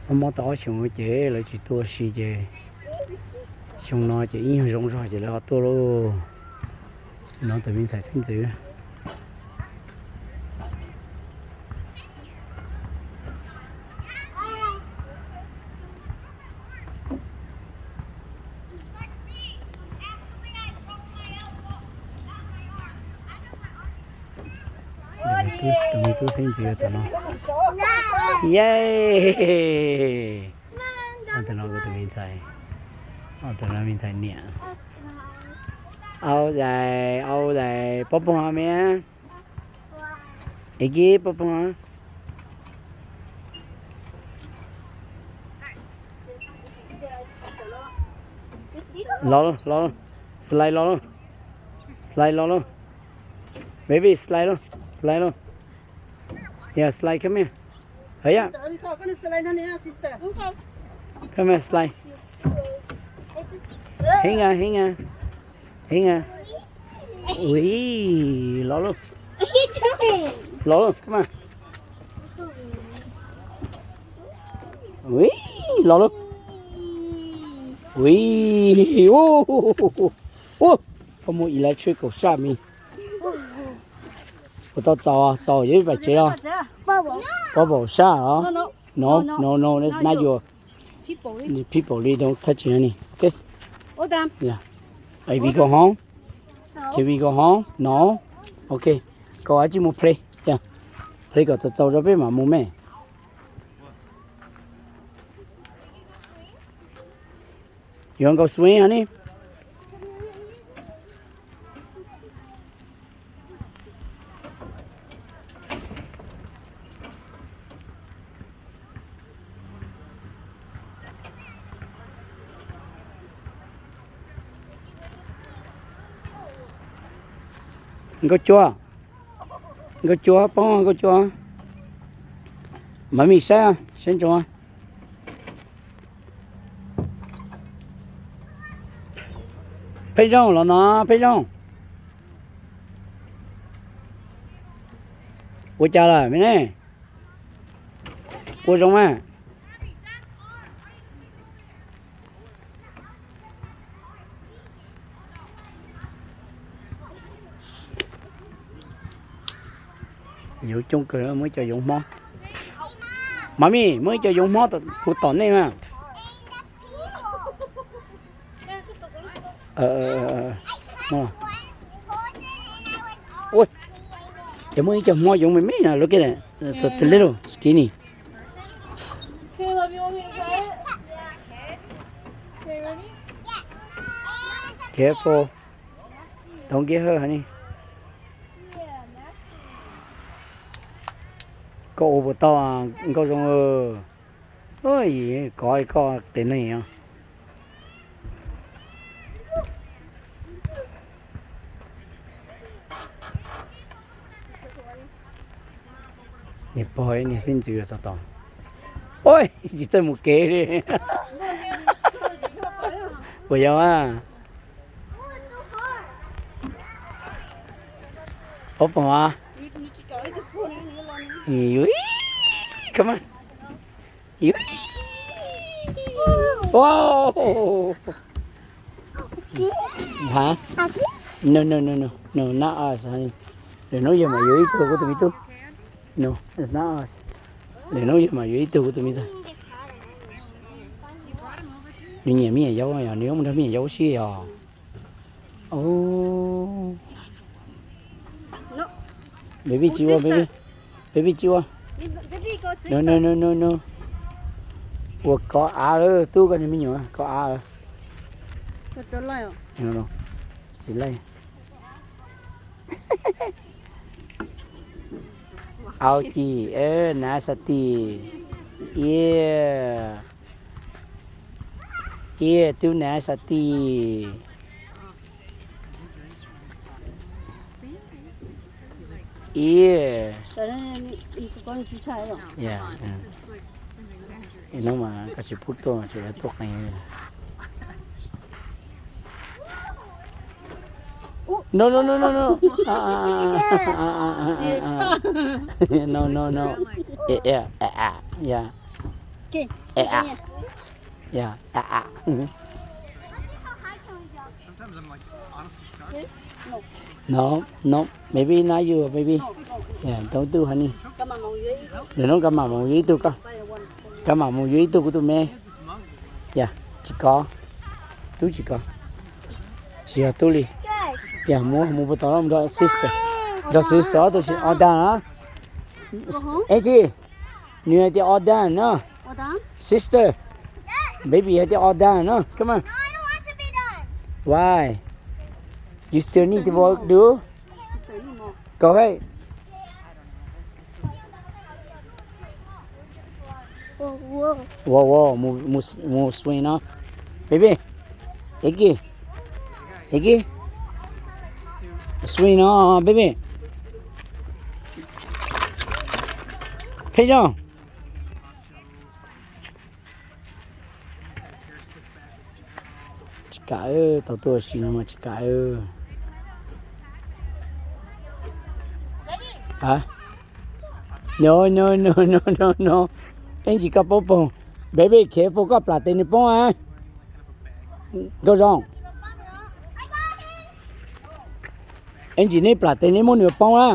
Mob tau ob xyoos ces lawv tsis tuaj ua si ces xyoo no ces ib nyuag zoo zog ces lawv ho tuaj lauj. No tus me ntxhais xeeb ntxwv. Tus me tub xeeb ntxwv tom no. Yay! Tus no kuv tus me ntxhais, tus no me ntxhais niam. Au zais, au zais, pob poog me. Es kib pob poog. Los, los, slide los, slide los. Baby, slide los, slide los. Yeah, slide, come here. Hurry up. Come here, slide. Hang on, hang on. Hang on. Ui, los lauj. Los lauj, come on. Ui, los lauj. Ui, ua, ua, koj muaj electrical shock me. Puas tau txaus, txaus yuav ib pam tsev os. Pob poog sab os. No, no, no, that's not your people, don't touch it, honey. Okay. Yeah. Are we go home? Can we go home? No. Okay. Koj ua tsis mus play. Yeah. Play kom txaus txaus rau peb mam mus me. You wanna go swim, honey? Nkauj Cua, Nkauj Cua, poob Nkauj Cua. Mommy saib, saib ntsoov. Pheej Zoo los no, Pheej Zoo. Ua cas lawm me ne? Ua zoo mas. Yoov coob kawg, muaj ib co yoov hmob. Mommy, muaj ib co yoov hmob puv tom nej mas. Ces muaj ib co hmob yoov me me no, look at it. So the little skinny. Careful. Don't get hurt, honey. Koj ua puas tau Nkauj Zoo? Kov koj qias neeg os. Niag pog niag xeeb ntxwv txog tod. Ua, tsis txawj mus kev li. Puas yog a? Pob poog a? Come on. Wow. Hả? No, no, no, no. No, not us, honey. Lwm hnub yog mam yuav ib tug kuv tus me tub. No, it's not us. Lwm hnub yog mam yuav ib tug kuv tus me ntxhais. Nws nyiam me nyuam yaus, nws yuav mus nrog me nyuam yaus ua si os. Baby tsis ua, baby, baby tsis ua. No, no, no, no, no. Ua kov av lawm, tub koj niag me nyuam kov av. Txiv laij. Au ci, nasty. Yeah. Yeah, too nasty. Yeah. Hnub mas koj tsis pub tuaj, tsis lawv tuaj qees. No, no, no, no, no. No, no, no. Yeah. Okay, yeah, sit down. Yeah, ah, ah. Sometimes I'm like, honestly stuck. This? No. No, no, maybe not you, maybe. No, no. Yeah, don't do, honey. Come on, Mom, you eat. Nim no koj mam mus yuav ib tug koj. Buy one for me. Koj mam mus yuav ib tug kuv tus me. What is this mug? Yeah, tsis kov. Tub tsis kov. Tsis yog tub li. Yog muab mus puas tau los nrog sister. Nrog sister ob tug si all done na. Ej tsis, nws hais tias all done na. Sister, baby hais tias all done na. Come on. Why? You still need to work, dude? Go ahead. Wow, wow, mus, mus, mus swing no. Baby. Eki. Eki. Swing no, baby. Pheej zoo. Tsis kam, tau tuaj ua si no mas tsis kam. No, no, no, no, no, no. Ej tsis, koj poob poog. Baby, careful, koj plam tes nws poob a. Nkauj Zoo. Ej tsis, neb plam tes neb muab nws poob na.